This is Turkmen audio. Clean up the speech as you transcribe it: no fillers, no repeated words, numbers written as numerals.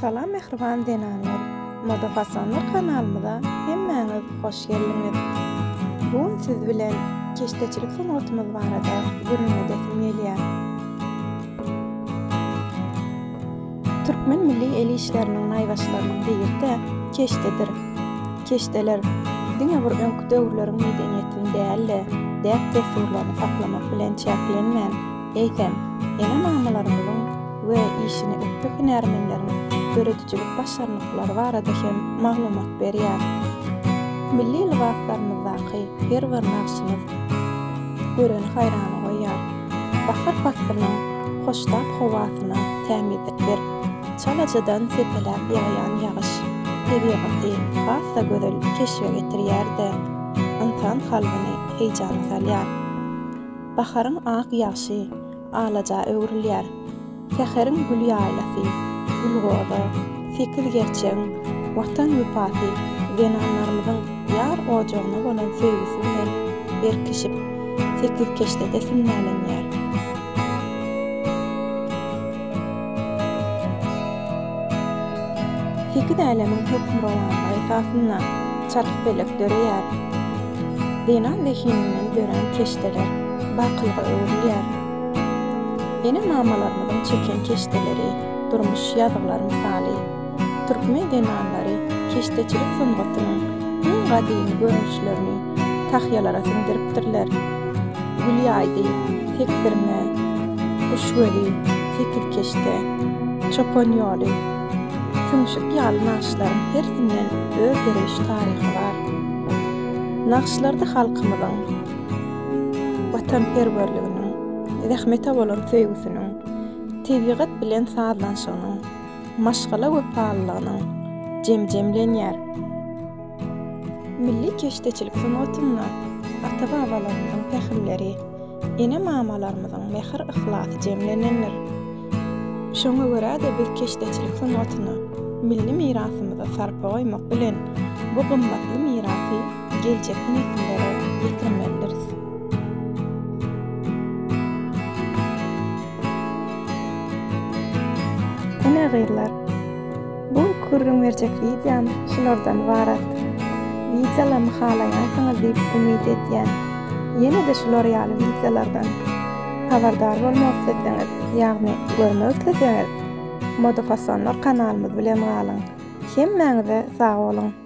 Salam mähriban zenanlar! Moda fasonlar kanalymyza hemmäňiz hoş geldiňiz! Bu gün siz bilen keşdeçilik sungatymyz barada gürrüň edesim gelýär. Türkmen milli el işleriniň naýbaşylarynyň biri-de keşdedir. Keşdeler diňe bir öňki döwürleriň medeniýetini däl-de, däp-dessurlaryny saklamak bilen çäklenmän, eýsem, ene-mamalarymyzyň we işine ökde hünärmenleriň döredijilik başarnyklary barada hem maglumat berýär. Milli lybaslarymyzdaky her bir nagşymyz göreni haýrana goýýar. Bahar paslynyň hoştap howasyna tämizlik berip, çalajadan sepeläp ýagýan ýagyş tebigaty has-da gözel keşbe getirýär-de, ynsan kalbyny heýjana salýar. Baharyň ak ýagşy alaja öwrülýär. Säheriň gül ýaýlasy, gülgoza, sekizgerçegiň Watan wepasy zenanlarymyzyň ýar ojagyna bolan söýgüsi bilen berkişip, sekizkeşdede sünnälenýär. Sekiz älemiň hökmürowanlygy esasynda çarhpelek döreýär. Zenan zehininden dörän keşdeler bakylyga öwrülýär. Ene-mamalarymyzyň çeken keşdeleri durmuş ýazgylary mysaly. Türkmen zenanlary keşdeçilik sungatynyň iň gadymy görnüşlerini tahýalara siňdiripdirler. Gülýaýdy, sekdirme, guş gözi, sekizkeşde, çopan ýoly, süňşük ýaly nagyşlaryň hersinden öz döreýiş taryhy bar. Nagyşlarda halkymyzyň watanperwerliginiň, zähmete bolan söýgüsiniň, tebigat bilen sazlanyşygynyň, maşgala wepalylygynyň jemi jemlenýär. Milli keşdeçilik sungatynda ata-babalarymyzyň pähimleri, ene-mamalarymyzyň mähir-yhlasy jemlenendir. Şoňa görä-de biz keşdeçilik sungatyna, milli mirasymyza sarpa goýmak bilen, bu gymmatly mirasy geljekki nesillere ýetirmelidiris. Ine gyzlar, bu günki gürrüň berjek wideom şulardan ybarat. Wideolarymy halaýansyňyz diýip umyt edýän. Ýene-de şular ýaly wideolardan habardar bolmak isleseňiz, ýagny görmek isleseňiz, Modafasonlar kanalymyz bilen galyň. Hemmäňize sag boluň!